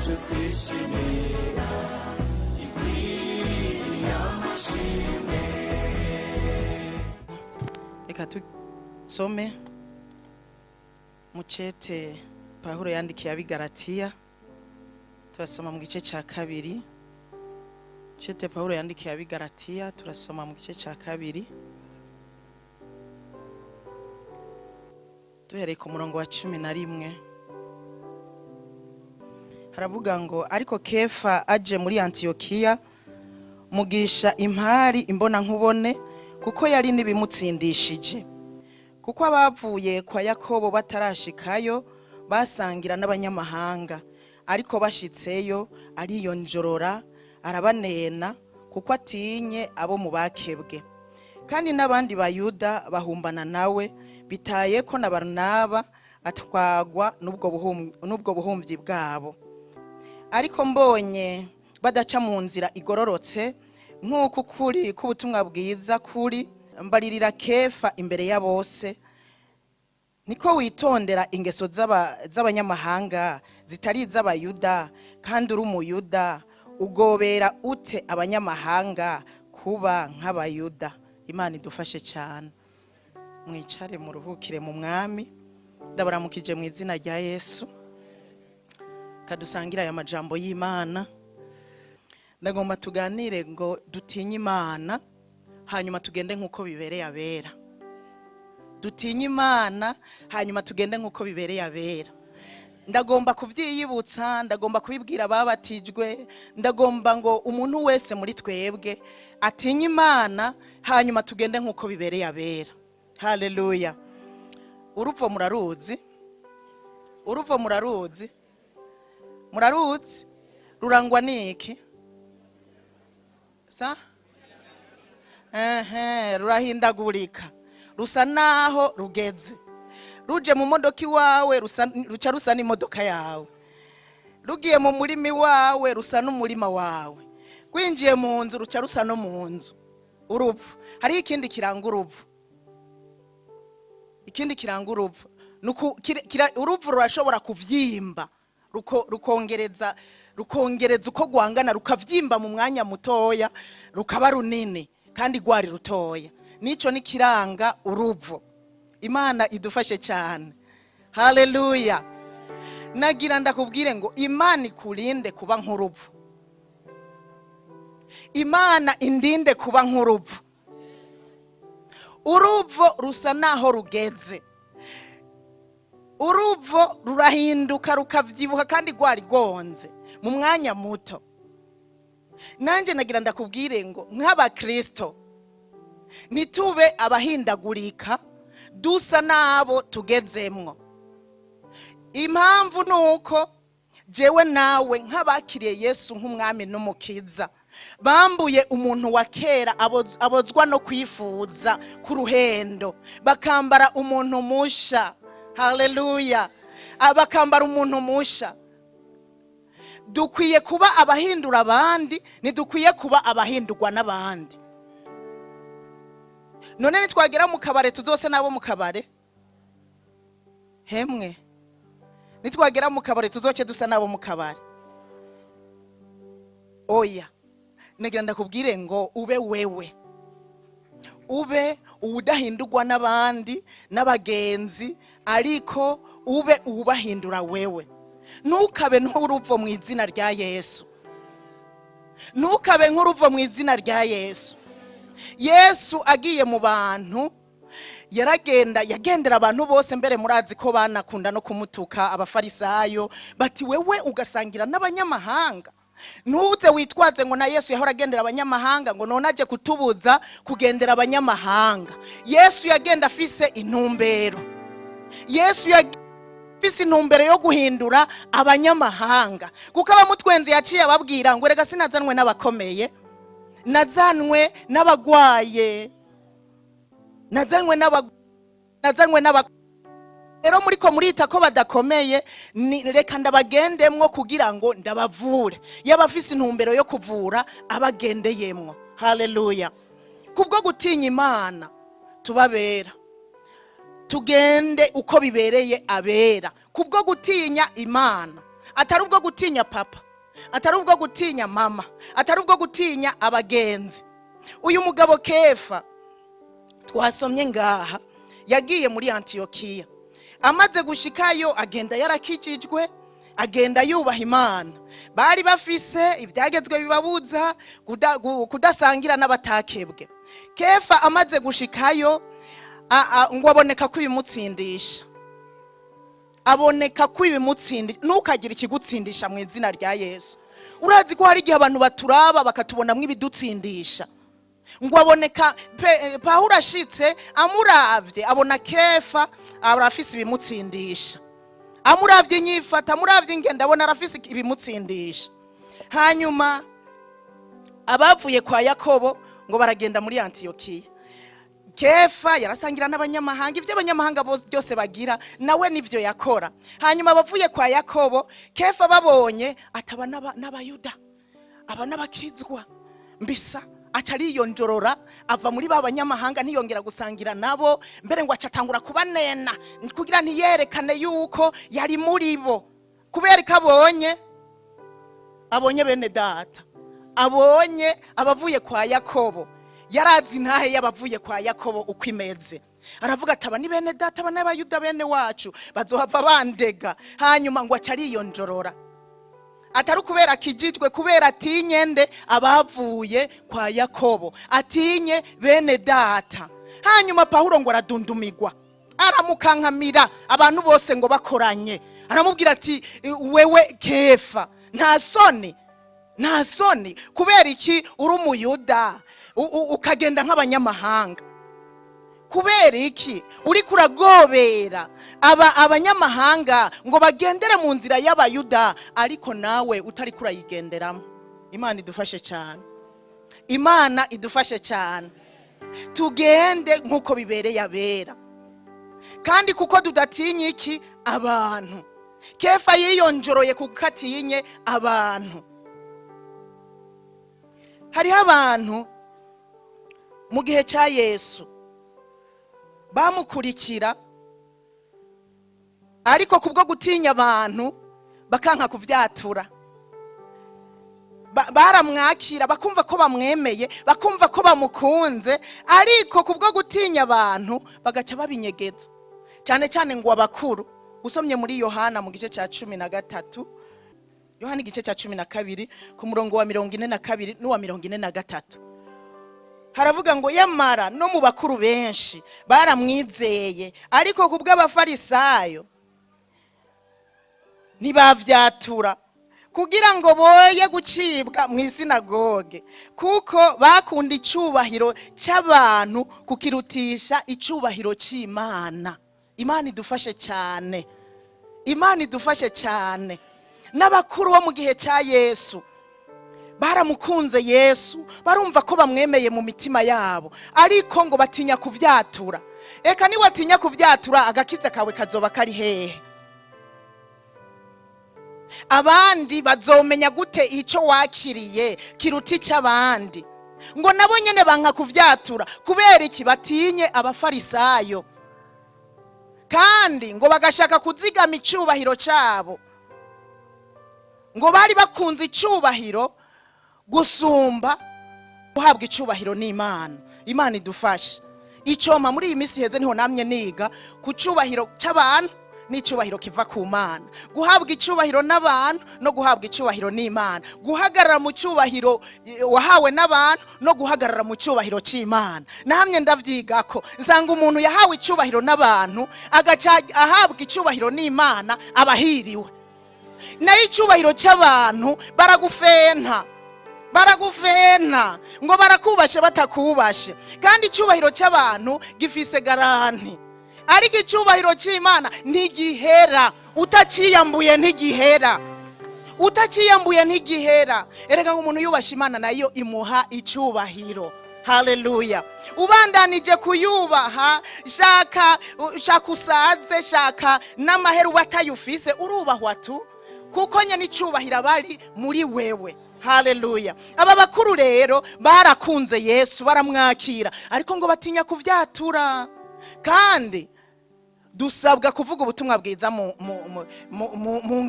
Yacu twishimira ikwiriye amashimwe. Reka tusome mucete Pawulo yandikiye Abigaratiya, turasoma mu gice cya kabiri. Cete Pawulo yandikiye Abigaratiya, turasoma mu gice cya kabiri duhereye ku murongo wa 11. Haravuga ngo: ariko Kefa aje muri Antiyokiya mugisha impari imbona nkubone, kuko yari n'ibimutsindishije, kuko abavuye kwa Yakobo batarashikayo basangira n'abanyamahanga, ariko bashitseyo ariyonjorora arabanena, kuko atinye abo mu bakebwe. Kandi n'abandi Bayuda bahumbana nawe, bitaye ko na Barinaba atwagwa n'ubwo buhumyi bwabo. Ariko mbonye badaca mu nzira igororotse nk'uko ukuri k'ubutumwa bwiza kuri, mbaririra Kefa imbere ya bose, niko witondera ingeso z'abanyamahanga zitari iz'Abayuda, kandi uri Umuyuda, ugobera ute abanyamahanga kuba nk'Abayuda? Imana idufashe cyane. Mwicare muruhukire mu Mwami. Ndabaramukije mu izina rya Yesu. Kadusangira aya majambo y'Imana. Ndagomba tuganire ngo dutinye Imana, hanyuma tugende nk'uko bibereye abera. Dutinye Imana, hanyuma tugende nk'uko bibereye abera. Ndagomba kuvyiyibutsa, ndagomba kubibwira ababatijwe, ndagomba ngo umuntu wese muri twebwe atinye Imana, hanyuma tugende nk'uko bibereye abera. Haleluya. Urupvo muraruzi? Urupvo muraruzi? Muraruzi? Rurangwa niki? Sa? Rurahindagurika. Rusa naho rugeze. Ruje mu modoka iwawe ruca rusa n'imodoka yawe. Rugiye mu murimi wawe rusa n'umurima wawe. Gwinjiye mu nzu ruca rusa no mu nzu. Urupfu. Hari ikindi kiranga urupfu. Ikindi kiranga urupfu. Nuko urupfu rurashobora kuvyimba, rukongereza uko gwangana, rukavyimba mu mwanya mutoya, rukaba runini kandi gwari rutoya. Nico nikiranga urupfu. Imana idufashe cyane. Haleluya. Nagira ndakubwire ngo Imana ikurinde kuba nk'urupfu. Imana indinde kuba nk'urupfu. Urupfu rusa naho rugeze. Urupfu rurahinduka rukavyibuha kandi gwari gonze mu mwanya muto. Nanje nagira ndakubwire ngo nk'abakristo nitube abahindagurika dusa nabo tugezemwo. Impamvu nuko jewe nawe nk'abakiriye Yesu nk'umwami n'umukiza, bambuye umuntu wa kera abozwa no kwifuza ku ruhendo, bakambara umuntu musha. Haleluya. Bakambara umuntu musha. Dukwiye kuba abahindura abandi, ntidukwiye kuba abahindurwa n'abandi. None nitwagera mu kabare tuzose nabo mu kabare? Hemwe. Nitwagera mu kabare tuzoce dusa nabo mu kabare? Oya. Nagira ndakubwire ngo ube wewe. Ube uwudahindurwa n'abandi n'abagenzi, ariko ube uwubahindura wewe. Ntukabe nk'urupfu mu izina rya Yesu. Ntukabe nk'urupfu mu izina rya Yesu. Yesu agiye mu bantu, yaragenda yagendera abantu bose, mbere murazi ko banakunda no kumutuka abafarisayo, bati wewe ugasangira n'abanyamahanga. Ntuze witwaze ngo na Yesu yahora agendera abanyamahanga, ngo none aje kutubuza kugendera abanyamahanga. Yesu yagenda afise intumbero. Yesu yagenda intumbero yo guhindura abanyamahanga, kuko abamutwenze yaciye ababwira ngo erega sinazanwe n'abakomeye, nazanwe n'abagwaye, nazanwe rero muriko murita ko badakomeye, reka ndabagendemwo kugira ngo ndabavure. Yaba afise intumbero yo kuvura abagendeyemwo. Haleluya. Kubwo gutinya Imana tubabera, tugende uko bibereye abera, kubwo gutinya Imana. Atari ubwo gutinya papa, atari ubwo gutinya mama, atari ubwo gutinya abagenzi. Uyu mugabo Kefa twasomye ngaha yagiye muri Antiyokiya. Amaze gushikayo, agenda yarakijijwe, agenda yubaha Imana. Bari bafise ibyagezwe bibabuza kudasangira n'abatakebwe. Kefa amaze gushikayo, ngo aboneka ko ibimutsindisha, aboneka ko ibimutsindisha. Ntukagire ikigutsindisha mu izina rya Yesu. Urazi ko hari igihe abantu baturaba bakatubonamo ibidutsindisha. Ngo aboneka Pawulo ashitse, amuravye abona Kefa arafise ibimutsindisha. Amuravye inyifata, amuravye ingendo, abona arafise ibimutsindisha. Hanyuma abavuye kwa Yakobo ngo baragenda muri Antiyokiya. Kefa yarasangira n'abanyamahanga, ibyo abanyamahanga byose bagira nawe nivyo yakora. Hanyuma abavuye kwa Yakobo, Kefa babonye ataba n'Abayuda, aba n'abakizwa mbisa, aca ariyonjorora, ava muri ba banyamahanga, ntiyongera gusangira nabo. Mbere ngo aca atangura kubanena kugira ntiyerekane yuko yari muri bo, kubera ko abonye bene data, abonye abavuye kwa Yakobo. Yarazi intahe y'abavuye kwa Yakobo uko imeze. Aravuga ati: "Aba ni bene data, aba n'Abayuda bene wacu, bazohava bandega." Hanyuma ngo aca ariyonjorora, atari ukubera akijijwe, kubera atinye nde? Abavuye kwa Yakobo, atinye bene data. Hanyuma Pawulo ngo aradundumigwa, aramukankamira, abantu bose ngo bakoranye, aramubwira ati: "Wewe Kefa, nta soni, nta soni? Kubera iki uri Umuyuda ukagenda nk'abanyamahanga? Kubera iki uri kuragobera aba abanyamahanga ngo bagendere mu nzira y'Abayuda, ariko nawe utari kurayigenderamo?" Imana idufashe cyane, Imana idufashe cyane. Tugende nk'uko bibereye abera, kandi kuko tudatinya iki? Abantu. Kefa yiyonjoroye kuko atinye abantu. Hariho abantu mu gihe cya Yesu bamukurikira, ariko kubwo gutinya abantu bakanka kuvyatura. Baramwakira, bakumva ko bamwemeye, bakumva ko bamukunze, ariko kubwo gutinya abantu bagaca babinyegeza, cyane cyane ngo abakuru. Usomye muri Yohana mu gice cya 13, Yohana igice cya 12, ku murongo wa 42 n'uwa 43, haravuga ngo: "Yamara no mu bakuru benshi baramwizeye, ariko ku bw'Abafarisayo ntibavyatura, kugira ngo boye gucibwa mu isinagoge, kuko bakunda icubahiro cy'abantu kukirutisha icubahiro cy'Imana." Imana idufashe cyane, Imana idufashe cyane. N'abakuru bo mu gihe cya Yesu baramukunze Yesu, barumva ko bamwemeye mu mitima yabo, ariko ngo batinya kuvyatura. Eka niwatinya kuvyatura, agakiza kawe kazoba kari hehe? Abandi bazomenya gute icyo wakiriye kiruta icy'abandi? Ngo nabo nyene banka kuvyatura. Kubera iki? Batinye Abafarisayo, kandi ngo bagashaka kuzigama icubahiro cyabo. Ngo bari bakunze icubahiro gusumba guhabwa icubahiro n'Imana. Imana idufashe. Icoma muri iyi minsi iheze niho namye niga ku cyubahiro cy'abantu n'icyubahiro kiva ku Mana, guhabwa icyubahiro n'abantu no guhabwa icyubahiro n'Imana, guhagarara mu cyubahiro wahawe n'abantu no guhagarara mu cyubahiro cy'Imana. Namye ndavyigako, nsanga umuntu yahawe icyubahiro n'abantu agaca ahabwa icyubahiro n'Imana abahiriwe. Nayo icyubahiro cy'abantu, baragufenta, baragufenta ngo barakubashe batakubashe. Kandi icyubahiro cy'abantu gifise garantie, ariko icyubahiro cy'Imana ntigihera. Utaciyambuye ntigihera, utaciyambuye ntigihera. Erega ngo umuntu yubashe Imana, nayo imuha icyubahiro. Haleluya! Ubandanije kuyubaha, shaka shaka usaze, shaka n'amahera uba atayufise, urubahwa tu, kuko nyine icyubahiro aba ari muri wewe. Haleluya! Aba bakuru rero barakunze Yesu, baramwakira, ariko ngo batinya kuvyatura. Kandi dusabwa kuvuga ubutumwa bwiza mu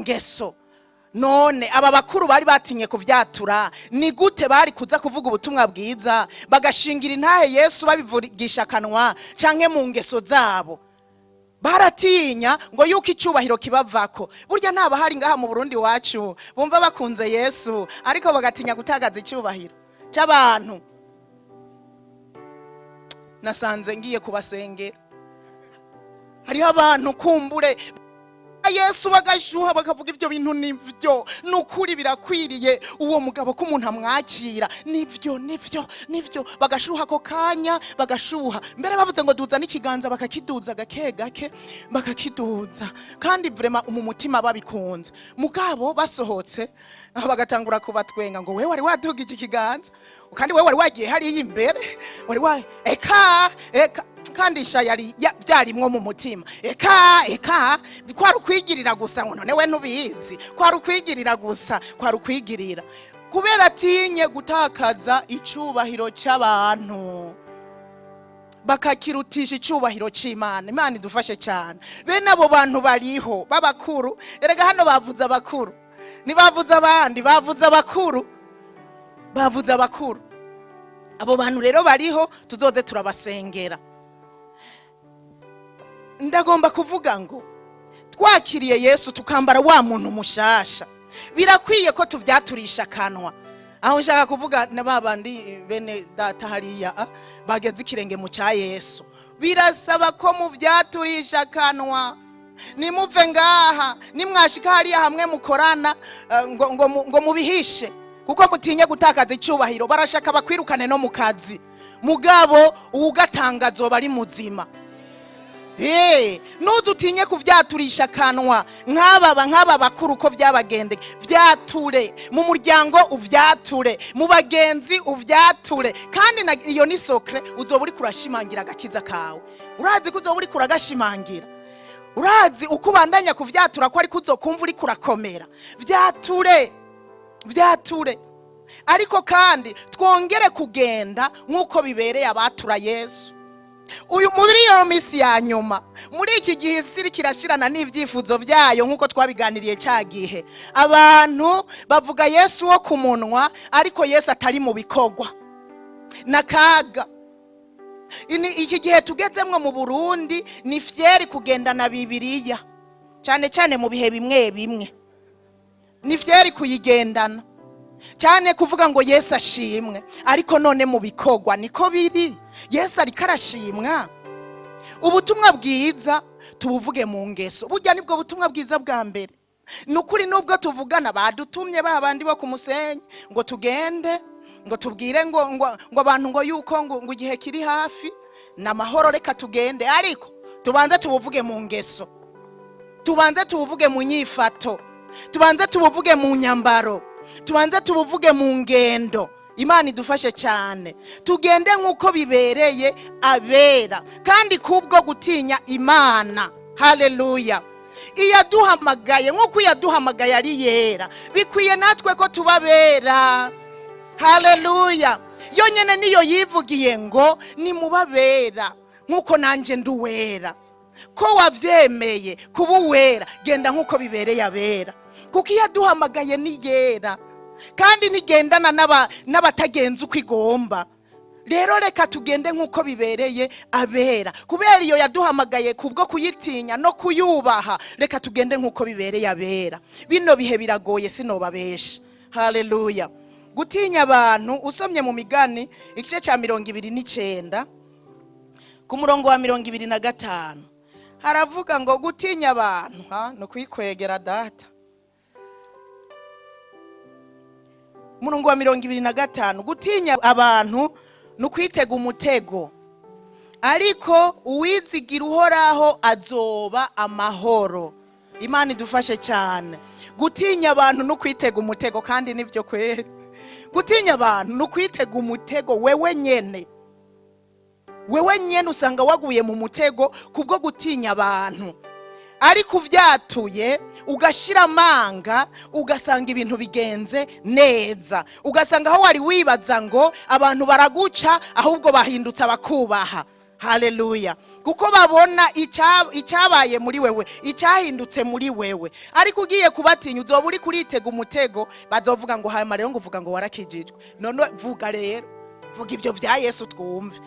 ngeso. None aba bakuru bari batinye kuvyatura, ni gute bari kuza kuvuga ubutumwa bwiza, bagashingira intahe Yesu, babivugisha akanwa canke mu ngeso zabo? Baratinya ngo yuko icubahiro kibavako. Burya ntabahari ngaha mu Burundi wacu bumva bakunze Yesu, ariko bagatinya gutagaza icubahiro c'abantu. Nasanze ngiye kubasengera. Hariho abantu kumbure Yesu bagashuha, bakavuga ibyo bintu nibyo, ni ukuri birakwiriye uwo mugabo ko umuntu amwakira, nibyo, nibyo, nibyo. Bagashuha ako kanya, bagashuha mbere bavuze ngo duza n'ikiganza, bakakiduza gake gake, bakakiduza, kandi vraiment mu mutima babikunze. Mugabo basohotse bagatangura kubatwenga ngo wewe wari wadugije ikiganza, kandi wewe wari wagiye hariya imbere, wari wa eka eka, kandi sha yari byarimwo mu mutima. Eka eka, kwari ukwigirira gusa, ngo none we ntubizi, kwari ukwigirira gusa, kwari ukwigirira, kubera atinye gutakaza icubahiro cy'abantu, bakakirutisha icubahiro c'Imana. Imana idufashe cyane. Bene abo bantu bariho b'abakuru. Erega hano bavuze abakuru, ntibavuze abandi, bavuze abakuru, bavuze abakuru. Abo bantu rero bariho, tuzoze turabasengera. Ndagomba kuvuga ngo twakiriye Yesu, tukambara wa muntu mushasha, birakwiye ko tuvyaturisha akanwa. Aho nshaka kuvuga na babandi bene data hariya bageze ikirenge mu cya Yesu, birasaba ko muvyaturisha akanwa. Nimuve ngaha, nimwashika hariya hamwe mukorana, ngo mubihishe kuko mutinye gutakaza icyubahiro. Barashaka bakwirukane no mu kazi, mugabo uwugatanga azoba ari muzima. Nuze utinye kuvyaturisha akanwa nk'aba bakuru uko byabagendeye. Vyature mu muryango, uvyature mu bagenzi, uvyature. Kandi iyo ni secret, uzoba uriko urashimangira agakiza kawe. Urazi ko uzoba uriko uragashimangira? Urazi uko ubandanya kuvyatura ko ariko uzokumva uriko urakomera? Vyature, vyature. Ariko kandi twongere kugenda nk'uko bibereye abatura Yesu. Uyu muri iyo minsi ya nyuma, muri iki gihe isi iriko irashirana n'ibyifuzo byayo, nk'uko twabiganiriye cya gihe, abantu bavuga Yesu wo ku munwa, ariko Yesu atari mu bikorwa n'akaga. Iki gihe tugezemwo mu Burundi, ni fier kugendana Bibiliya, cyane cyane mu bihe bimwe bimwe ni fier kuyigendana cyane, kuvuga ngo Yesu ashimwe. Ariko none mu bikorwa niko biri? Yesu ariko arashimwa? Ubutumwa bwiza tubuvuge mu ngeso. Burya nibwo butumwa bwiza bwa mbere. Ni ukuri, nubwo tuvugana badutumye ba bandi bo ku musenyi ngo tugende, ngo tubwire ngo abantu ngo yuko ngo igihe kiri hafi ni amahoro, reka tugende, ariko tubanze tubuvuge mu ngeso, tubanze tubuvuge mu nyifato, tubanze tubuvuge mu nyambaro, tubanze tubuvuge mu ngendo. Imana idufashe cyane, tugende nk'uko bibereye abera, kandi kubwo gutinya Imana. Haleluya! Iyaduhamagaye, nk'uko iyaduhamagaye ari yera, bikwiye natwe ko tuba bera. Haleluya! Yonyine niyo yivugiye ngo nimubabera nk'uko nanjye ndi uwera. Ko wabyemeye kuba uwera, genda nk'uko bibereye abera, kuko iyo aduhamagaye ni yera, kandi ntigendana n'abatagenza uko igomba. Rero reka tugende nk'uko bibereye abera, kubera iyo yaduhamagaye kubwo kuyitinya no kuyubaha. Reka tugende nk'uko bibereye abera. Bino bihe biragoye, sinobabesha. Haleluya! Gutinya abantu, usomye mu Migani igice cya 29 ku murongo wa 25, haravuga ngo gutinya abantu ha no kwikwegera data. Umurongo wa 25: gutinya abantu ni ukwitega umutego, ariko uwizigira Uhoraho azoba amahoro. Imana idufashe cyane. Gutinya abantu ni ukwitega umutego, kandi nibyo kweri. Gutinya abantu ni ukwitega umutego wewe nyene. Wewe nyene usanga waguye mu mutego kubwo gutinya abantu. Ariko uvyatuye, ugashira amanga, ugasanga ibintu bigenze neza, ugasanga aho wari wibaza ngo abantu baraguca, ahubwo bahindutse abakubaha. Haleluya. Kuko babona icyabaye muri wewe, icyahindutse muri wewe. Ariko ugiye kubatinya uzoba uri kuritega umutego, bazovuga ngo hanyuma rero ngo uvuga ngo warakijijwe. None vuga rero, vuga ibyo bya Yesu twumve.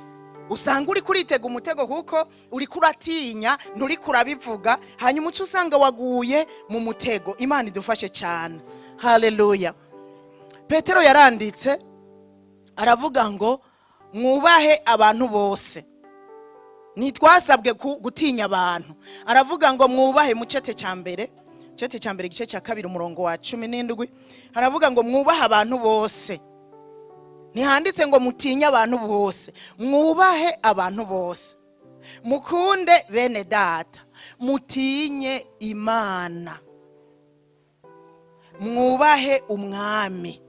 Usanga uri kuritega umutego kuko uri kuratinya, nturi kurabivuga, hanyuma uca usanga waguye mu mutego. Imana idufashe cyane. Haleluya. Petero yaranditse aravuga ngo mwubahe abantu bose. Ntitwasabwe gutinya abantu. Aravuga ngo mwubahe mu cete cya mbere, cete cya mbere igice cya 2 umurongo wa 17, aravuga ngo mwubahe abantu bose. Ntihanditse ngo mutinye abantu bose, mwubahe abantu bose, mukunde bene data, mutinye Imana, mwubahe umwami.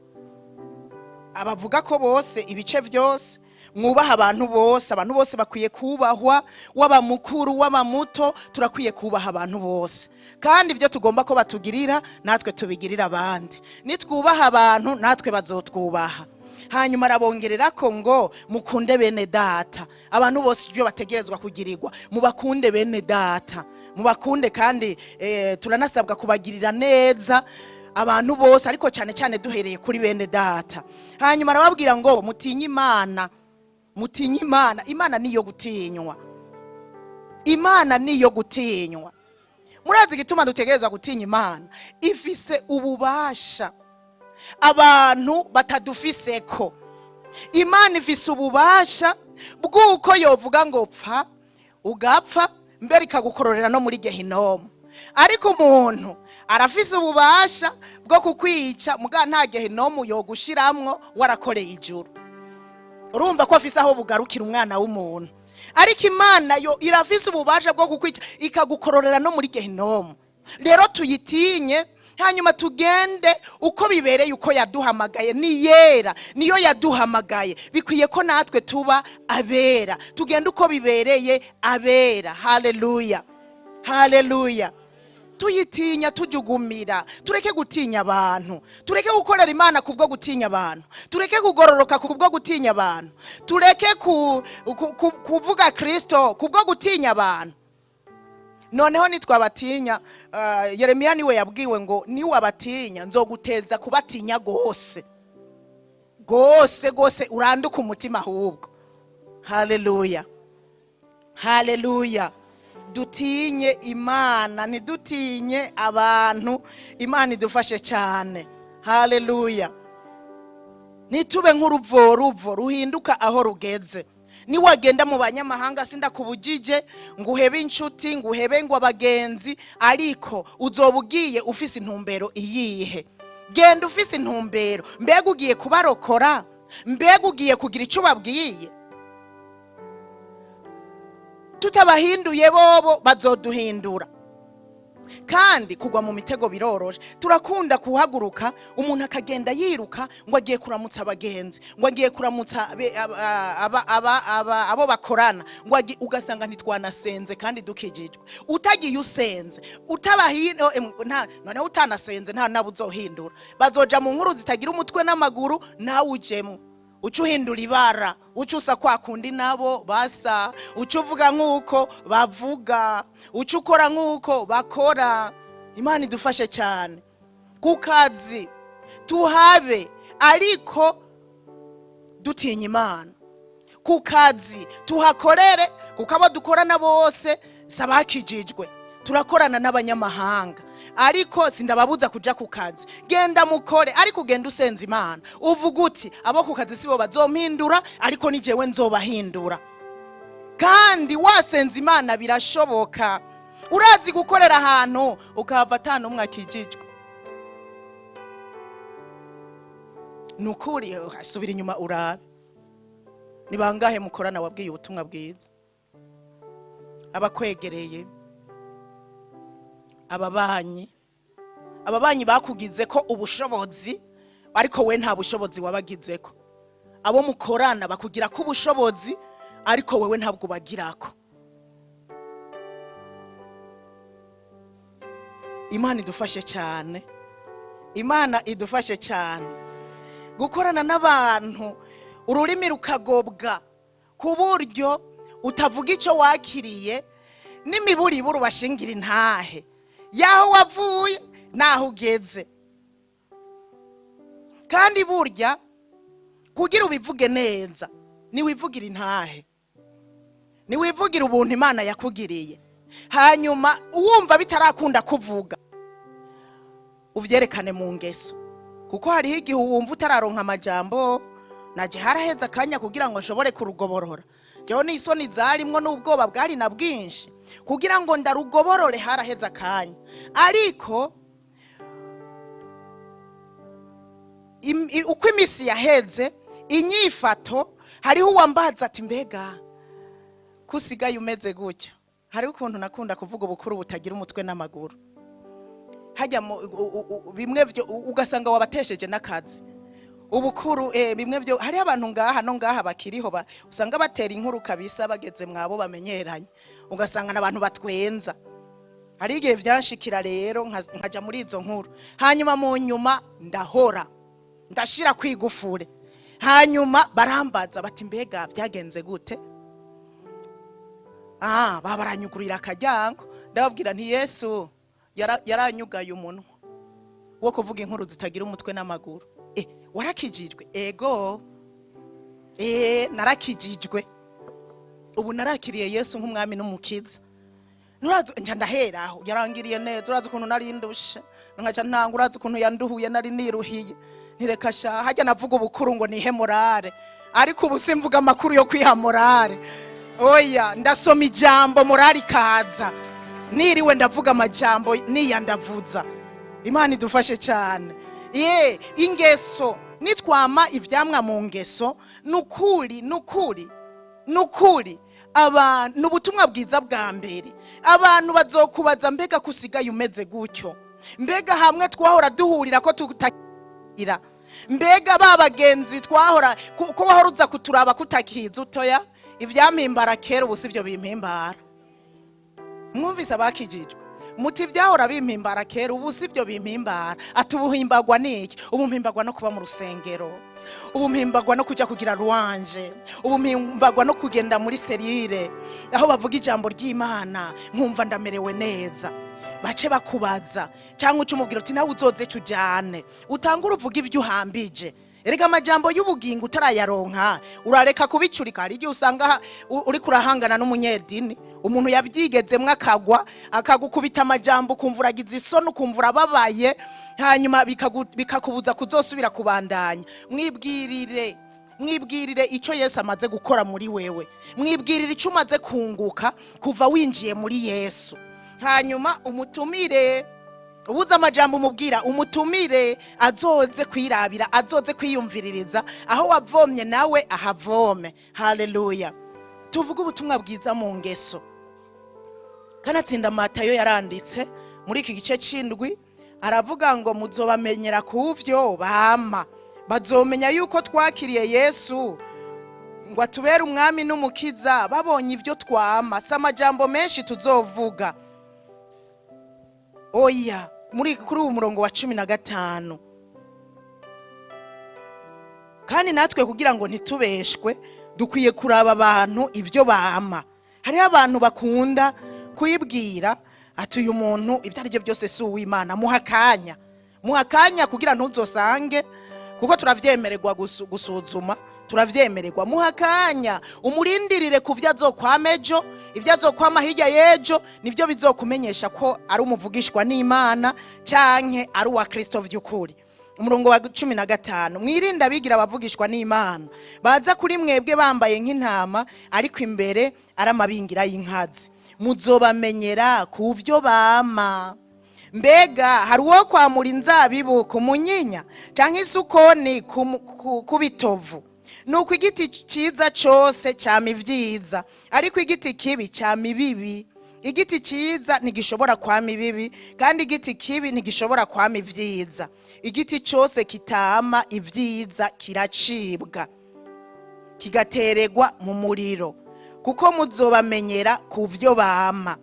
Abavuga ko bose ibice byose, mwubaha abantu bose. Abantu bose bakwiye kubahwa, waba mukuru waba muto, turakwiye kubaha abantu bose. Kandi ibyo tugomba ko batugirira natwe tubigirira abandi. Nitwubaha abantu natwe bazotwubaha. Hanyuma arabongerera ko ngo mukunde bene data. Abantu bose ibyo bategerezwa kugirirwa, mubakunde bene data, mubakunde. Kandi turanasabwa kubagirira neza abantu bose, ariko cyane cyane duhereye kuri bene data. Hanyuma arababwira ngo mutinye Imana, mutinye Imana. Imana niyo gutinywa, Imana niyo gutinywa. Murazi igituma dutegerezwa gutinya Imana? Ifise ububasha abantu batadufiseko. Imana ifise ububasha bw'uko yovuga ngo pfa ugapfa, mbere ikagukororera no muri gehinomu. Ariko umuntu arafise ububasha bwo kukwica, muga nta gehinomu yogushiramwo warakoreye ijuru. Urumva ko afise aho bugarukira umwana w'umuntu. Ariko Imana yo irafise ububasha bwo kukwica ikagukororera no muri gehinomu. Rero tuyitinye, hanyuma tugende uko bibereye, uko yaduhamagaye. Ni yera, niyo yaduhamagaye. Bikwiye ko natwe tuba abera, tugende uko bibereye abera. Haleluya, haleluya. Tuyitinya tujugumira, tureke gutinya abantu, tureke gukorera Imana kubwo gutinya abantu, tureke kugororoka kubwo gutinya abantu, tureke kuvuga Kristo kubwo gutinya abantu. Noneho nitwabatinya, Yeremiya niwe yabwiwe ngo niwabatinya nzoguteza kubatinya gose gose gose, uranduka umutima ahubwo. Haleluya, haleluya. Dutinye Imana, ntidutinye abantu. Imana idufashe cyane. Haleluya. Ntitube nk'uruvoruvo ruhinduka aho rugeze. Niwagenda mu banyamahanga sindakubujije ngo uhebe inshuti, ngo uhebe ngo abagenzi, ariko uzoba ugiye ufise intumbero iyihe? Genda ufise intumbero. Mbega ugiye kubarokora? Mbega ugiye kugira icyo ubabwiye? Tutabahinduye bobo bazoduhindura. Kandi kugwa mu mitego biroroshe. Turakunda kuhaguruka umuntu akagenda yiruka ngo agiye kuramutsa abagenzi, ngo agiye kuramutsa abo bakorana, ngo ugasanga ntitwanasenze kandi dukijijwe. Utagiye usenze, noneho utanasenze nta nabo uzohindura. Bazoja mu nkuru zitagira umutwe n'amaguru, nawe ujemo. Uca uhindura ibara, uca usa kwa kundi nabo basa, uca uvuga nk'uko bavuga, uca ukora nk'uko bakora. Imana idufashe cyane. Ku kazi tuhabe ariko dutinya Imana. Ku kazi tuhakorere, kuko abo dukorana bose sabakijijwe, turakorana n'abanyamahanga. Ariko sindababuza kuja ku kazi, genda mukore, ariko ugenda usenza Imana, uvuga uti abo ku kazi sibo bazompindura, ariko ni jewe nzobahindura. Kandi wasenza Imana birashoboka. Urazi gukorera ahantu ukahava ata n'umwe akijijwe. Nukuri subira inyuma urabe ni bangahe mukorana wabwiye ubutumwa bwiza, abakwegereye, ababanyi bakugize ko ubushobozi, ariko we nta bushobozi wabagizeko. Abo mukorana bakugira ko ubushobozi, ariko wewe ntabwo bagirako. Imana idufashe cyane, Imana idufashe cyane. Gukorana n'abantu ururimi rukagobwa ku buryo Utavuga icyo wakiriye n'imiburiburu, bashingira intahe yaho wavuye n'aho ugeze. Kandi burya kugira ubivuge neza, niwivugira intahe, niwivugira ubuntu Imana yakugiriye. Hanyuma uwumva bitarakunda kuvuga, uvyerekane mu ngeso, kuko hariho igihe wumva utararonka amajambo. Naje haraheze akanya kugira ngo nshobore kurugoborora. Jewe n'isoni zarimwo n'ubwoba bwari na bwinshi kugira ngo ndarugoborore, haraheze akanya. Ariko uko iminsi yaheze, inyifato, hariho uwambaza ati: "Mbega ko usigaye umeze gutyo?" Hariho ukuntu nakunda kuvuga ubukuru butagira umutwe n'amaguru, hajya mu bimwe byo ugasanga wabatesheje n'akazi. Ubukuru bimwe byo, hariho abantu ngaha no ngaha bakiriho usanga batera inkuru kabisa bageze mwabo bamenyeranye, ugasanga n'abantu batwenza. Hari igihe byanshikira rero nkaja muri izo nkuru, hanyuma mu nyuma ndahora ndashira kwigufure. Hanyuma barambaza bati: "Mbega byagenze gute?" Ah, baranyugurira akaryango. Ndababwira nti: "Yesu yaranyugaye umunwa wo kuvuga inkuru zitagira umutwe n'amaguru." "Warakijijwe?" "Ego, narakijijwe. Ubu narakiriye Yesu nk'umwami n'umukiza." Nurazi nca ndaheraho: "Yarangiriye neza. Urazi ukuntu nari ndushe?" Nkaca ntanga: "Urazi ukuntu yanduhuye? Nari niruhiye." Ntireka sha, hajya navuga ubukuru ngo nihe morale, ariko ubu simvuga amakuru yo kwiha morale. Oya, ndasoma ijambo, morale ikaza. Niriwe ndavuga amajambo niyandavuza. Imana idufashe cyane. Ye ingeso, nitwama ivyamwa mu ngeso, nukuri, nukuri, nukuri, abantu ni ubutumwa bwiza bwa mbere. Abantu bazokubaza: "Mbega ko usigaye umeze gutyo? Mbega hamwe twahora duhurira ko tutagira? Mbega ba bagenzi twahora ko wahora uza kuturaba kutakiza utoya?" Ivyampimbara kera ubu sivyo bimpimbara. Mwumvise abakijijwe muti: "Ibyahora bimpimbara kera ubu sibyo bimpimbara." Ati: "Ubu himbagwa niki?" "Ubu mpimbagwa no kuba mu rusengero, ubu mpimbagwa no kujya kugira louange, ubu mpimbagwa no kugenda muri cellule aho bavuga ijambo ry'Imana, nkumva ndamerewe neza." Bace bakubaza cyangwa uce umubwira uti: "Nawe uzoze tujyane." Utangure uvuga ibyo uhambije. Erega amajambo y'ubugingo utarayaronka urareka kubicurika. Hari igihe usanga uriko urahangana n'umunyedini, umuntu yabyigezemwo, akagwa akagukubita amajambo, ukumva uragize isoni, ukumva urababaye, hanyuma bikakubuza kuzosubira kubandanya. Mwibwirire, mwibwirire icyo Yesu amaze gukora muri wewe, mwibwirire icyo umaze kunguka kuva winjiye muri Yesu. Hanyuma umutumire, ubuze amajambo umubwira, umutumire azoze kwirabira, azoze kwiyumviririza aho wavomye, nawe ahavome. Haleluya! Tuvuge ubutumwa bwiza mu ngeso. Kanatsinda Matayo yaranditse muri iki gice c'indwi, aravuga ngo: "Muzobamenyera ku vyo bama." Bazomenya yuko twakiriye Yesu ngo atubere umwami n'umukiza babonye ibyo twama. Si amajambo menshi tuzovuga, oya. Muri kuri uwo murongo wa 15, kandi natwe kugira ngo ntitubeshwe, dukwiye kuraba abantu ibyo bama. Hariho abantu bakunda kuyibwira ati: "Uyu muntu ibyo ari byo byose si uw'Imana." Muha akanya, muha akanya kugira ntuzosange, kuko turavyemererwa gusuzuma, turavyemererwa. Muha akanya, umurindirire ku byo azokwama ejo, ibyo azokwama hirya y'ejo, nibyo bizokumenyesha ko ari umuvugishwa n'Imana canke ari uwa Kristo vy'ukuri. Umurongo wa 15: "Mwirinde abigira abavugishwa n'Imana, baza kuri mwebwe bambaye nk'intama, ariko imbere ari amabingira y'inkazi. Muzobamenyera ku byo bama. Mbega hari uwo kwamura inzabibu ku munyinya, canke isukoni ku bitovu? Nuko igiti cyiza cyose cyama ibyiza, ariko igiti kibi cyama ibibi. Igiti cyiza ntigishobora kwama ibibi, kandi igiti kibi ntigishobora kwama ibyiza. Igiti cyose kitama ibyiza kiracibwa, kigateregwa mu muriro. Kuko muzobamenyera ku byo bama.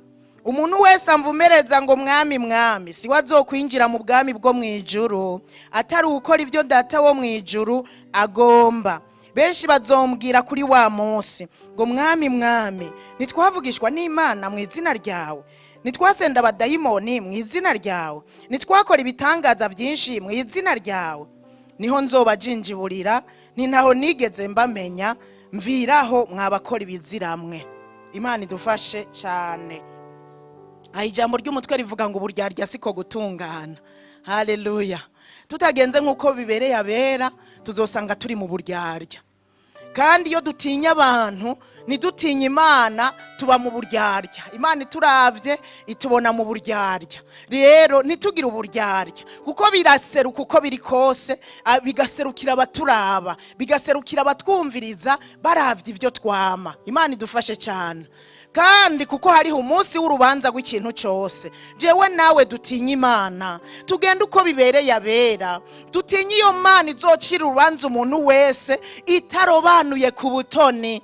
Umuntu wese amvumereza ngo: 'Mwami, Mwami,' si we azokwinjira mu bwami bwo mu ijuru, atari ukora ibyo Data wo mu ijuru agomba." Benshi bazombwira kuri wa munsi ngo: "Mwami, Mwami, ntitwavugishwa n'Imana mu izina ryawe? Ntitwasenda abadayimoni mu izina ryawe? Ntitwakora ibitangaza byinshi mu izina ryawe?" Niho nzobajinjiburira nti: "Ntaho nigeze mbamenya, mviraho mwabakora ibiziramwe." Imana idufashe cyane. Aha ijambo ry'umutwe rivuga ngo: "Uburyarya siko gutungana." Haleluya! Tutagenze nk'uko bibereye abera, tuzosanga turi mu buryarya. Kandi iyo dutinya abantu, ntidutinye Imana, tuba mu buryarya. Imana ituravye itubona mu buryarya. Rero ntitugire uburyarya, kuko biraseruka uko biri kose, bigaserukira abaturaba, bigaserukira abatwumviriza baravye ibyo twama. Imana idufashe cyane. Kandi kuko hariho umunsi w'urubanza rw'ikintu cyose, jewe nawe dutinye Imana, tugende uko bibereye abera, dutinye iyo Mana izocira urubanza umuntu wese itarobanuye ku butoni,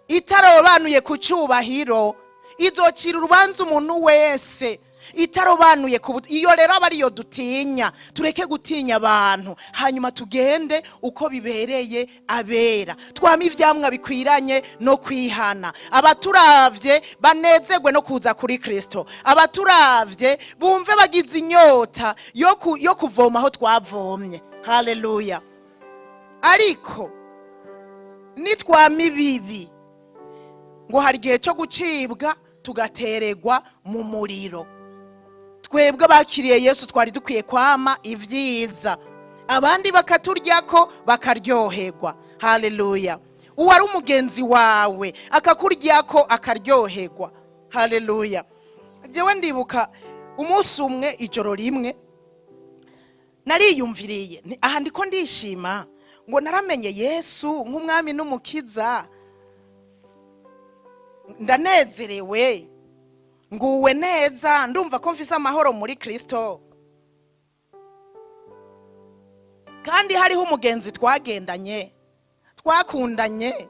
itarobanuye ku cyubahiro. Izocira urubanza umuntu wese itarobanuye ku iyo rero aba ariyo dutinya. Tureke gutinya abantu, hanyuma tugende uko bibereye abera, twame ivyamwa bikwiranye no kwihana. Abaturavye banezerwe no kuza kuri Kristo, abaturavye bumve bagize inyota yo kuvoma aho twavomye. Haleluya! Ariko nitwama ibibi, ngo hari igihe cyo gucibwa tugateregwa mu muriro. Twebwe abakiriye Yesu twari dukwiye kwama ibyiza, abandi bakaturyako bakaryoherwa. Haleluya! Uwari umugenzi wawe akakuryako akaryoherwa. Haleluya! Jewe ndibuka umunsi umwe, ijoro rimwe, nariyumviriye aha ndiko ndishima ngo naramenye Yesu nk'umwami n'umukiza, ndanezerewe, nguwe neza, ndumva ko mfise amahoro muri Kristo. Kandi hariho umugenzi twagendanye, twakundanye,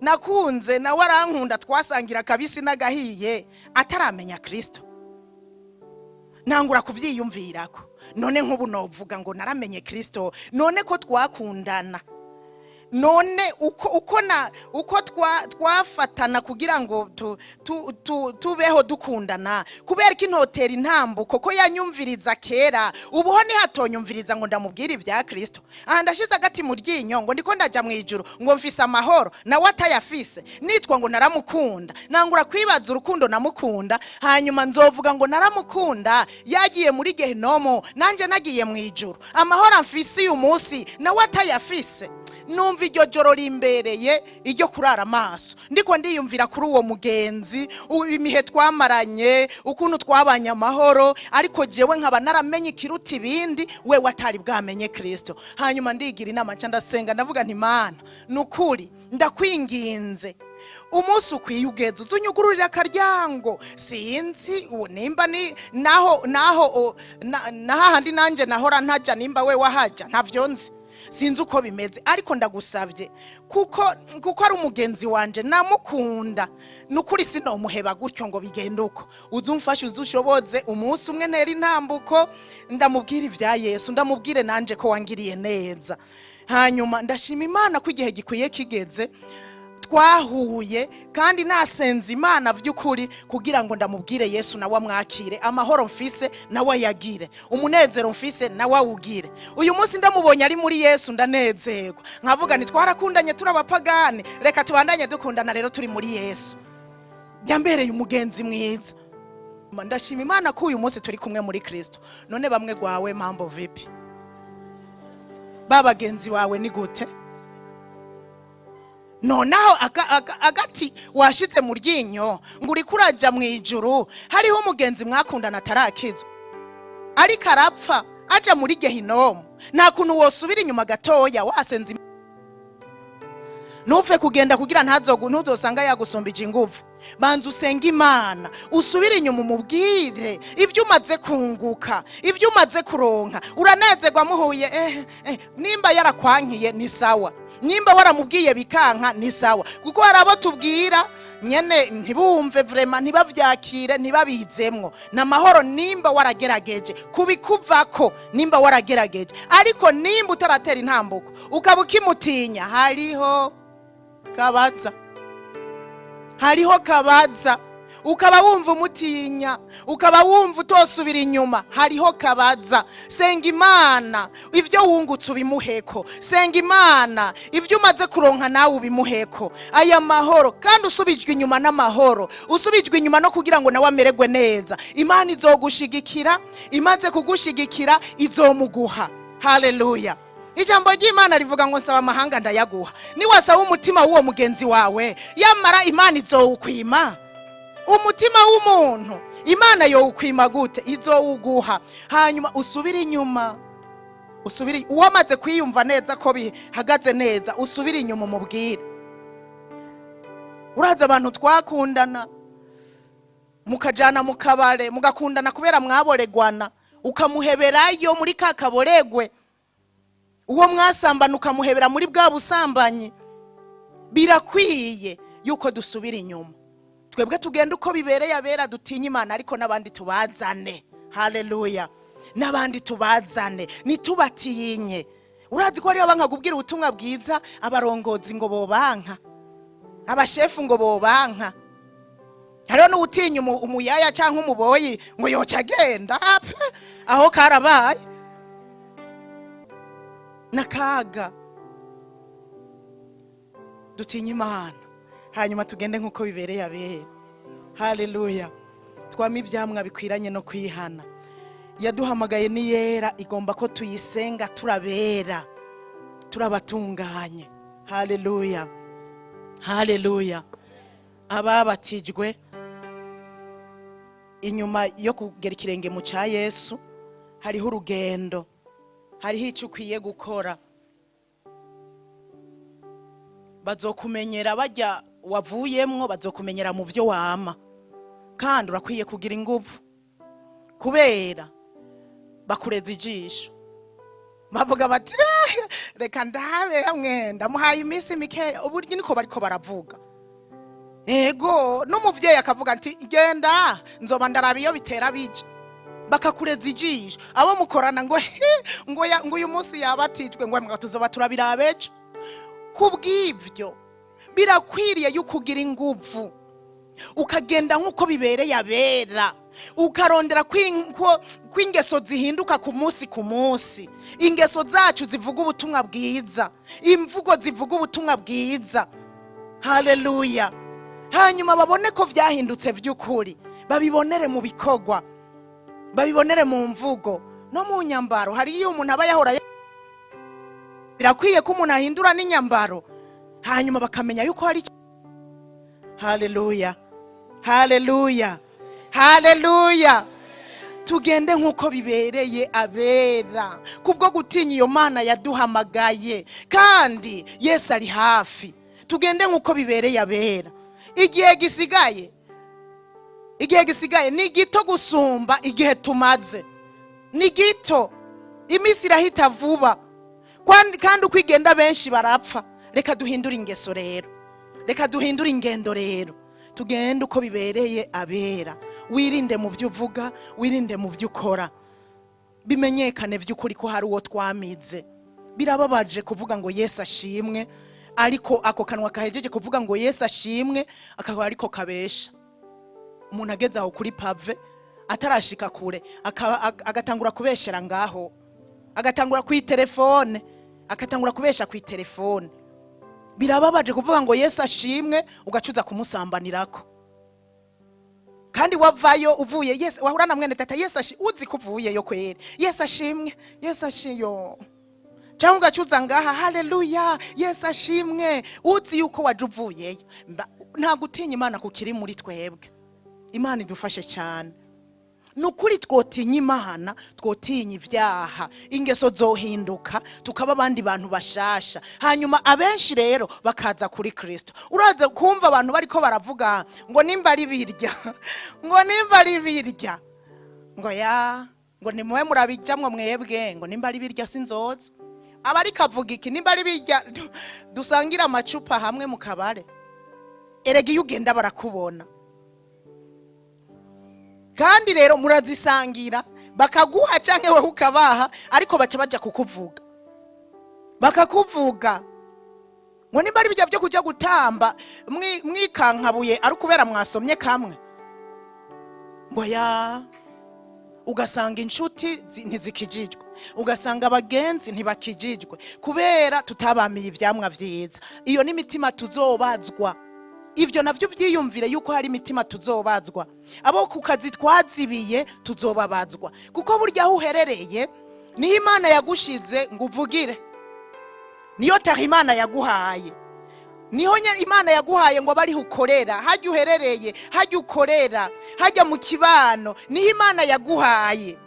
nakunze nawe arankunda, twasangira akabisi n'agahiye, ataramenya Kristo. Nangura kuvyiyumvirako: none nk'ubu novuga ngo naramenye Kristo, none ko twakundana, none uko na uko twafatana kugira ngo tubeho dukundana, kubera ko intotera intambuko ko yanyumviriza kera, ubuho ntihatonyumviriza ngo ndamubwire ibya Kristo? Aha ndashize agati mu ryinyo ngo ndiko ndaja mu ijuru, ngo mfise amahoro, nawe atayafise, nitwa ngo naramukunda. Nangura kwibaza urukundo namukunda. Hanyuma nzovuga ngo naramukunda yagiye muri gehinomu, nanje nagiye mu ijuru, amahoro amfise uyu munsi nawe atayafise? Numva iryo joro rimbereye iryo kurara amaso, ndiko ndiyumvira kuri uwo mugenzi, imihe twamaranye, ukuntu twabanye amahoro, ariko jewe nkaba naramenye ikiruta ibindi, wewe atari bwamenye Kristo. Hanyuma ndigira inama, nca ndasenga, ndavuga nti: "Mana, nukuri ndakwinginze, umunsi ukwiye ugeze uzunyugururira akaryango. Sinzi uwo nimba ni naho na hahandi nanje nahora ntaja, nimba we wahaja, ntavyo nzi, sinzi uko bimeze, ariko ndagusabye, kuko ari umugenzi wanje namukunda, nukuri sinomuheba gutyo ngo bigende uko. Uze umfashe, uze ushoboze umunsi umwe ntera intambuko, ndamubwire ibya Yesu, ndamubwire nanje ko wangiriye neza." Hanyuma ndashima Imana ko igihe gikwiye kigeze twahuye, kandi nasenze Imana by'ukuri kugira ngo ndamubwire Yesu, nawe amwakire, amahoro mfise nawe ayagire, umunezero mfise nawe awugire. Uyu munsi ndamubonye ari muri Yesu ndanezerwa, nkavuga nti: "Twarakundanye turi abapagani, reka tubandanye dukundana rero turi muri Yesu." Yambereye umugenzi mwiza. Ndashima Imana ko uyu munsi turi kumwe muri Kristo. None bamwe gwawe, mambo vipi? Ba bagenzi wawe ni gute? Nonaho agati washize mu ryinyo ngo uriko uraja mu ijuru, hariho umugenzi mwakundana atarakizwa, ariko arapfa aja muri gehinomu. Nta kuntu wosubira inyuma gatoya wasenze, ntupfe kugenda kugira ntuzosanga yagusumbije inguvu. Banza usenge Imana, usubire inyuma, umubwire ibyo umaze kunguka, ibyo umaze kuronka. Uranezerwa muhuye. Nimba yarakwankiye ni sawa. Nimba waramubwiye bikanka, ni sawa, kuko hari abo tubwira nyene ntibumve, vraiment ntibavyakire, ntibabizemwo. Ni amahoro nimba waragerageje kubikuvako, nimba waragerageje. Ariko nimba utaratera intambuko, ukaba ukimutinya, hariho kabaza, hariho kabaza. Ukaba wumva umutinya, ukaba wumva utosubira inyuma, hariho kabaza. Senga Imana, ibyo wungutse ubimuheko. Senga Imana, ibyo umaze kuronka nawe ubimuheko. Aya mahoro kandi usubijwe inyuma n'amahoro, usubijwe inyuma no kugira ngo nawe amererwe neza. Imana izogushigikira, imaze kugushigikira izomuguha. Haleluya! Ijambo ry'Imana rivuga ngo: "Nsaba amahanga ndayaguha." Niwasaba umutima w'uwo mugenzi wawe, yamara Imana izowukwima. Umutima w'umuntu Imana yowukwima gute? Izowuguha. Hanyuma usubire inyuma, usubire, uwamaze kwiyumva neza ko bihagaze neza, usubire inyuma umubwire. Uraza abantu twakundana, mukajana mu kabare, mugakundana kubera mwaboregwana, ukamuheberayo muri ka kaboregwe. Uwo mwasambana ukamuhebera muri bwa busambanyi. Birakwiye yuko dusubira inyuma, twebwe tugenda uko bibereye abera, dutinye Imana, ariko n'abandi tubazane. Haleluya! N'abandi tubazane, ntitubatinye. Urazi ko hariho banka kubwira ubutumwa bwiza, abarongozi ngo bobanka, abashefu ngo bobanka. Hariho n'uwutinya umuyaya cyangwa umuboyi ngo yoca agenda. Ape, aho karabaye n'akaga. Dutinye Imana, hanyuma tugende nk'uko bibereye abera. Haleluya! Twame ibyamwa bikwiranye no kwihana. Yaduhamagaye ni yera, igomba ko tuyisenga turabera, turabatunganye. Haleluya, haleluya! Ababatijwe, inyuma yo kugera ikirenge mu cya Yesu, hariho urugendo, hariho icyo ukwiye gukora. Bazokumenyera bajya wavuyemwo, bazokumenyera mu byo wama. Kandi urakwiye kugira ingufu, kubera bakureza ijisho, bavuga bati: "Reka ndabe hamwe ndamuhaye iminsi mikeya." Uburyo niko bariko baravuga. Ego, n'umuvyeyi akavuga ati: "Genda, nzoba ndaraba iyo bitera bija." Bakakureza ijisho abo mukorana ngo: "He, ngo uyu munsi yabatijwe," ngo mbwa tuzoba turabiraba ejo. Kubw'ibyo birakwiriye yuko ugira inguvu, ukagenda nk'uko bibereye abera, ukarondera ko ingeso zihinduka ku munsi ku munsi, ingeso zacu zivuga ubutumwa bwiza, imvugo zivuga ubutumwa bwiza. Haleluya! Hanyuma babone ko vyahindutse vy'ukuri, babibonere mu bikorwa, babibonere mu mvugo no mu nyambaro. Hari iyo umuntu aba yahora, birakwiye ko umuntu ahindura n'inyambaro, hanyuma bakamenya yuko hari. Haleluya, haleluya, haleluya! Tugende nk'uko bibereye abera, kubwo gutinya iyo Mana yaduhamagaye. Kandi Yesu ari hafi. Tugende nk'uko bibereye abera. Igihe gisigaye, igihe gisigaye ni gito gusumba igihe tumaze, ni gito. Iminsi irahita vuba, kandi uko igenda benshi barapfa. Reka duhindure ingeso rero, reka duhindure ingendo rero, tugende uko bibereye abera. Wirinde mu byo uvuga, wirinde mu byo ukora, bimenyekane by'ukuri ko hari uwo twamize. Birababaje kuvuga ngo "Yesu ashimwe", ariko ako kanwa kahejeje kuvuga ngo "Yesu ashimwe" akaba ariko kabesha. Umuntu ageze aho kuri pavé, atarashika kure, agatangura kubeshera ngaho, agatangura ku telefone, agatangura kubesha ku telefone. Birababaje kuvuga ngo "Yesu ashimwe", ugacuza kumusambanirako, kandi wavayo uvuye Yesu, wahura na mwene tata, "Yesu ashi", uzi ko uvuyeyo kweri, "Yesu ashimwe, Yesu ashiyo", cyangwa ugacuza ngaha: "Haleluya, Yesu ashimwe", uzi yuko waje uvuyeyo. Nta gutinya Imana kukiri muri twebwe. Imana idufashe cyane. Ni ukuri, twotinya Imana, twotinya ibyaha, ingeso zohinduka, tukaba abandi bantu bashasha. Hanyuma abenshi rero bakaza kuri Kirisito. Uraza kumva abantu bariko baravuga ngo nimba ari birya, ngo nimba ari birya, ngo ya, ngo nimuwe murabijamwo mwebwe, ngo nimba ari birya sinzoza. Aba ariko avuga iki? Nimba ari bijya dusangira amacupa hamwe mu kabare, erega iyo ugenda barakubona. Kandi rero murazisangira, bakaguha canke wowe ukabaha, ariko baca baja kukuvuga, bakakuvuga ngo nimba ari bijya byo kujya gutamba mwikankabuye ari ukubera mwasomye kamwe, ngo ya ugasanga inshuti ntizikijijwe, ugasanga abagenzi ntibakijijwe kubera tutabamiye ivyamwa vyiza. Iyo ni imitima tuzobazwa. Ivyo navyo vyiyumvire yuko hari imitima tuzobazwa. Abo ku kazi twazibiye tuzobabazwa, kuko burya aho uherereye niho Imana yagushize ngo uvugire, niyo taha Imana yaguhaye, niho Imana yaguhaye ngo abariho ukorera, hajya uherereye, hajya ukorera, hajya mu kibano, niho Imana yaguhaye.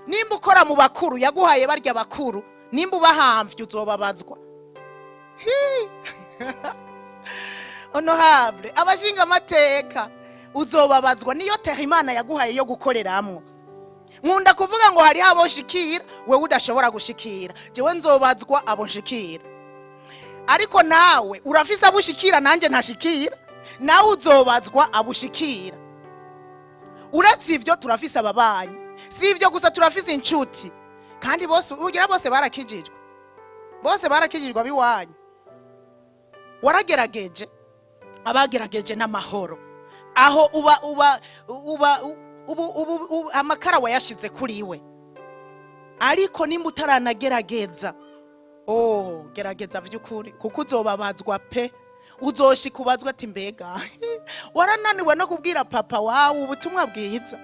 Nimba ukora mu bakuru yaguhaye barya bakuru, nimba ubahamvye uzobabazwa. Honorable, abashinga amateka uzobabazwa, niyo taha Imana yaguhaye yo gukoreramwo. Nkunda kuvuga ngo hariho abo nshikira wewe udashobora gushikira, jewe nzobazwa abo nshikira. Ariko nawe urafise abo ushikira nanje ntashikira, nawe uzobazwa abo ushikira. Uretse ivyo turafise ababanyi, si ivyo gusa, turafise inshuti, kandi bose ugira bose barakijijwe, bose barakijijwe abiwanyu. Waragerageje, abagerageje n'amahoro, aho uba uba uba ubu, ubu, ubu amakara wayashize kuri we. Ariko nimba utaranagerageza, oh, gerageza vy'ukuri, kuko uzobabazwa pe. Uzoshika ubazwa ati mbega warananiwe no kubwira papa wawe ubutumwa bwiza,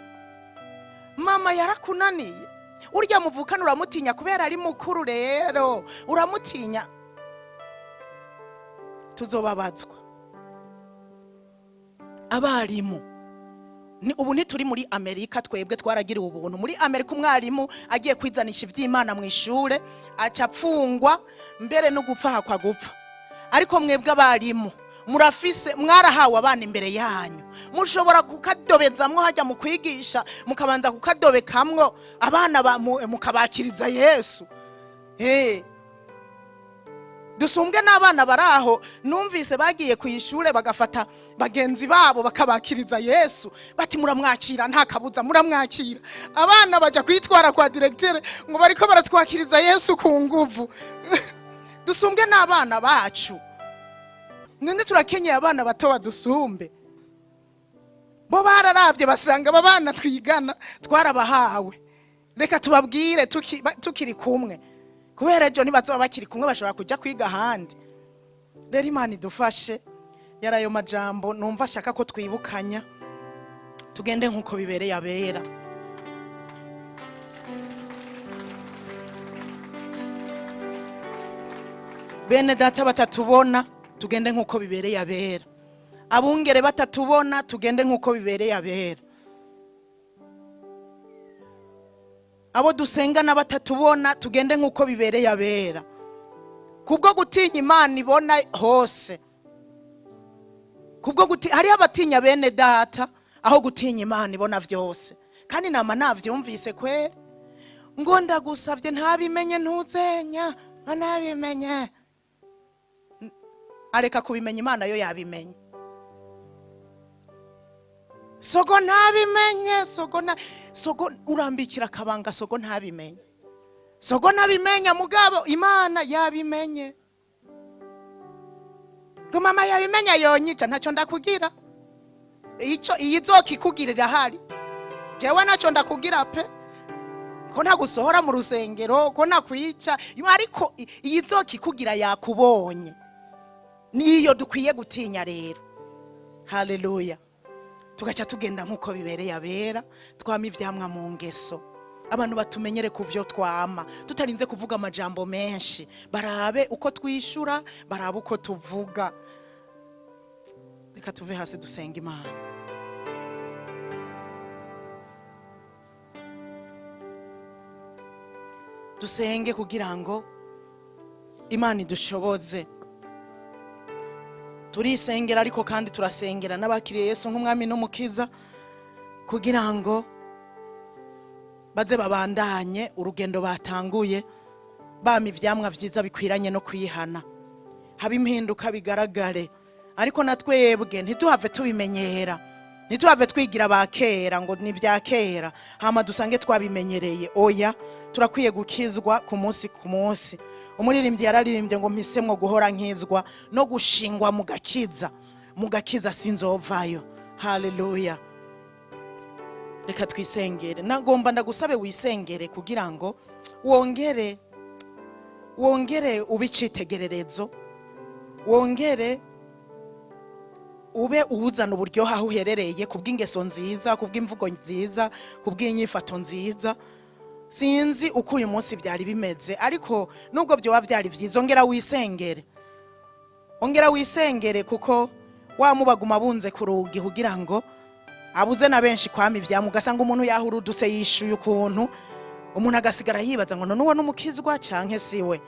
mama yarakunaniye, urya muvukana uramutinya kubera ari mukuru, rero uramutinya. Tuzobabazwa. Abarimu ni ubu ntituri muri Amerika, twebwe twaragiriwe ubuntu. Muri Amerika umwarimu agiye kwizanisha ivy'Imana mu ishure aca apfungwa, mbere no gupfa hakwa gupfa. Ariko mwebwe abarimu murafise, mwarahawe abana imbere yanyu, mushobora kukadobezamwo hajya mu kwigisha, mukabanza kukadobekamwo abana mukabakiriza Yesu. Dusumbwe n'abana baraho numvise bagiye ku ishure bagafata bagenzi babo bakabakiriza Yesu, bati muramwakira nta kabuza, muramwakira. Abana baja kwitwara kwa directeur ngo bariko baratwakiriza Yesu ku nguvu. Dusumbwe n'abana bacu. None turakenyeye abana bato badusumbe. Bo bararavye basanga aba bana twigana twarabahawe, reka tubabwire tukiri kumwe, kubera ejo ntibazoba bakiri kumwe bashobora kuja kwiga ahandi. Rero Imana idufashe. Yarayo majambo numva ashaka ko twibukanya, tugende nkuko bibereye abera. Bene data batatubona, tugende nkuko bibereye abera. Abungere batatubona, tugende nkuko bibereye abera. Abo dusengana batatubona, tugende nkuko bibereye abera. Kubwo gutinya Imana ibona hose. Kubwo hariho abatinya bene data aho gutinya Imana ibona vyose. Kandi nama navyumvise kweri, ngo ndagusavye ntabimenye ntuzenya, ntabimenye. Areka kubimenya, Imana yo yabimenye. Sogo ntabimenye, sogo na sogo urambikira akabanga, sogo ntabimenye. Sogo ntabimenya mugabo Imana yabimenye. Ngo mama yabimenya yonyica, ntacyo ndakugira. Ico iyizokikugirira hari. Jewe ntacyo ndakugira pe. Ko ntagusohora mu rusengero, ko nakwica, ariko iyizokikugira yakubonye. Niyo dukwiye gutinya rero. Haleluya. Tugaca tugenda nkuko bibereye abera, twama ivyamwa mu ngeso. Abantu batumenyere ku vyo twama, tutarinze kuvuga amajambo menshi, barabe uko twishura, barabe uko tuvuga. Reka tuve hasi dusenga Imana. Dusenge kugira ngo Imana idushoboze. Turisengera ariko kandi turasengera n'abakiriye Yesu nk'umwami n'umukiza, kugira ngo baze babandanye urugendo batanguye Bama ivyamwa vyiza bikwiranye no kwihana, haba impinduka bigaragare. Ariko na twebwe ntituhave tubimenyera, ntituhave twigira ba kera ngo ni ibya kera, hama dusange twabimenyereye. Oya, turakwiye gukizwa ku munsi ku munsi. Umuririmbyi yararirimbye ngo: "Mpisemwo guhora nkizwa no gushingwa mu gakiza, mu gakiza sinzovayo." Haleluya! Reka twisengere. Nagomba ndagusabe wisengere kugira ngo wongere ube icitegererezo, wongere ube uwuzana uburyohe aho uherereye, kubw'ingeso nziza, kubw'imvugo nziza, kubw'inyifato nziza. Sinzi uko uyu munsi byari bimeze, ariko nubwo byoba byari byiza, ongera wisengere, ongera wisengere, kuko wa mubaguma bunze ku rugi kugira ngo abuze na benshi kwama ivyamwa. Ugasanga umuntu yahurudutse, yishuye ukuntu, umuntu agasigara yibaza ngo: "None uwo n'umukizwa canke siwe?"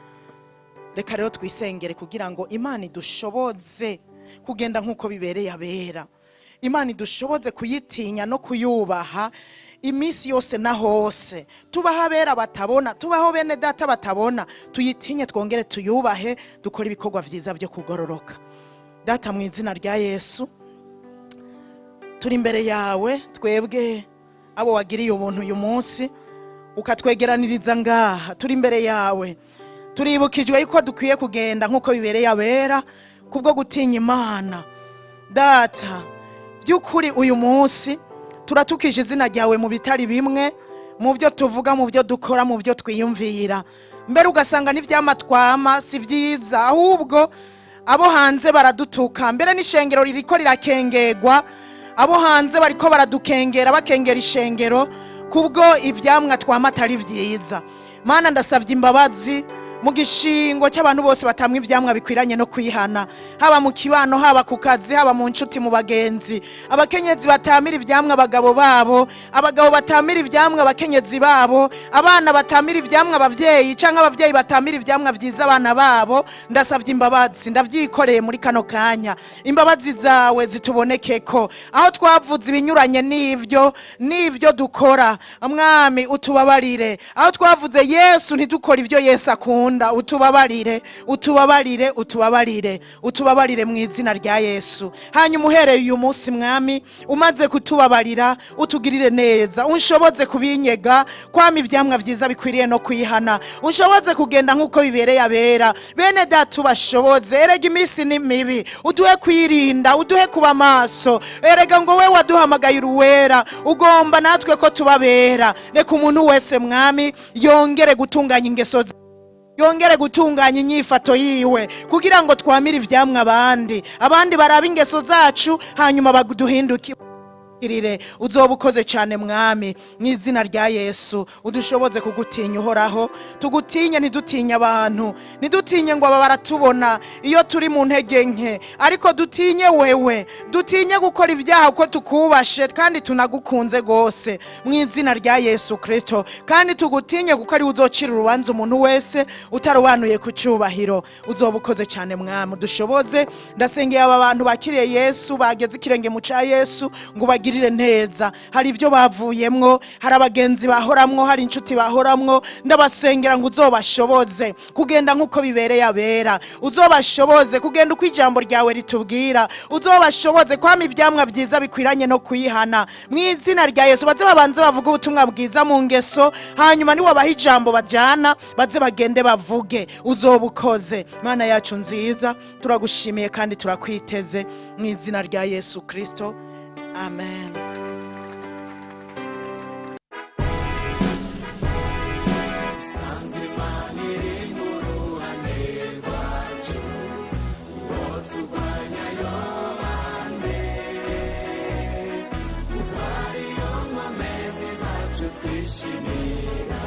Reka rero twisengere kugira ngo Imana idushoboze kugenda nk'uko bibereye abera, Imana idushoboze kuyitinya no kuyubaha iminsi yose na hose. Tubaho abera batabona, tubaho bene Data batabona, tuyitinye twongere tuyubahe, dukore ibikorwa vyiza byo kugororoka. Data, mu izina rya Yesu, turi imbere yawe, twebwe abo wagiriye ubuntu uyu munsi ukatwegeraniriza ngaha. Turi imbere yawe, turibukijwe yuko dukwiye kugenda nk'uko bibereye abera kubwo gutinya Imana. Data, by'ukuri uyu munsi turatukije izina ryawe mu bitari bimwe, mu byo tuvuga, mu byo dukora, mu byo twiyumvira. Mbere ugasanga n'ibyama si byiza, ahubwo abo hanze baradutuka. Mbere n'ishengero ririko rirakengegwa, abo hanze bariko baradukengera, bakengera ishengero kubwo ibyamwa twama atari byiza. Mana, ndasabye imbabazi mu gishingo cy'abantu bose batamwa ivyamwa bikwiranye no kwihana, haba mu kibano, haba ku kazi, haba mu nshuti, mu bagenzi. Abakenyezi batamira ivyamwa abagabo babo, abagabo batamira ivyamwa abakenyezi babo, abana batamira ivyamwa abavyeyi, canke abavyeyi batamira ivyamwa vyiza abana babo, ndasabye imbabazi, ndavyikoreye muri kano kanya. Imbabazi zawe zitubonekeko aho twavuze ibinyuranye n'ivyo dukora. Mwami, utubabarire. Aho twavuze Yesu ntidukore ivyo Yesu akunda, utubabarire, utubabarire, utubabarire, utubabarire mu izina rya Yesu. Hanyuma uhereye uyu munsi, Mwami, umaze kutubabarira, utugirire neza, unshoboze kubinyega kwama ivyamwa vyiza bikwiriye no kwihana, unshoboze kugenda nk'uko bibereye abera. Bene Data ubashoboze. Erega iminsi ni mibi, uduhe kwirinda, uduhe kuba maso. Erega ngo we waduhamagaye uruwera, ugomba natwe ko tubabera. Reka umuntu wese, Mwami, yongere gutunganya ingeso, yongere gutunganya inyifato yiwe, kugira ngo twamire ivyamwa abandi, abandi barabe ingeso zacu, hanyuma baduhindukire. Uzoba ukoze cyane, Mwami. Mu izina rya Yesu, udushoboze kugutinya Uhoraho, tugutinye, ntidutinye abantu, ntidutinye ngo aba baratubona iyo turi mu ntege nke, ariko dutinye wewe, dutinye gukora ibyaha uko tukubashe kandi tunagukunze rwose, mu izina rya Yesu Kirisito. Kandi tugutinye kuko ari we uzocira urubanza umuntu wese utarobanuye ku cyubahiro. Uzoba ukoze cyane, Mwami, udushoboze. Ndasengeye aba bantu bakiriye Yesu, bageze ikirenge mu ca Yesu, ngo ubagirire neza. Hari ibyo bavuyemwo, hari abagenzi bahoramwo, hari inshuti bahoramwo. Ndabasengera ngo uzobashoboze kugenda nk'uko bibereye abera, uzobashoboze kugenda uko ijambo ryawe ritubwira, uzobashoboze kwama ivyamwa byiza bikwiranye no kwihana, mu izina rya Yesu. Baze babanze bavuge ubutumwa bwiza mu ngeso, hanyuma niwabaha ijambo bajana, baze bagende bavuge. Uzoba ukoze, Mana yacu nziza. Turagushimiye kandi turakwiteze, mu izina rya Yesu Kristo, amen. Sanzwe Imana iri mu ruhande rwacu, uwo turwanya yobande? Kuko ariyo nkomezi zacu twishimira.